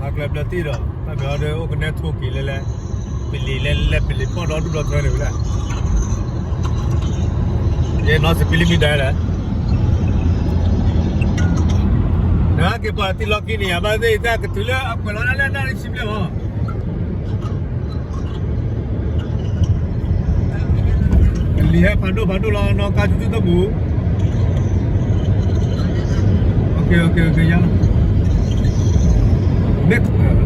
ဟးကျဲဘျၢတံၢ်ဒီး တၢ်မ့ၢ်အီၤဒီး အိၣ်ကနဲထိၣ်က့ၤလဲလဲ, ပလံၤလဲလဲ ပလံၤဖီၣ်ဒီဒူၣ်ဒီထၢန့ၣ်ဝဲဒၣ်, ယဲနီစပံးလံမံဒၣ်လဲၣ်, နဟဲက့ၤပှၤတံၢ်လီၢ်ခံန့ၣ် ယဘၣ်သ့ၣ်တၢ်ကတုၤလၢအကွဲးလီၤဒၣ်လၢအနၣ်ရံၣ်ဆံဘျဲၣ်မး ကလံၤဟဲဖးဒိၣ်ဖးဒိၣ်လီၤ နီၢ်ကါစုတူၢ်တပူၤ, မ့ၢ်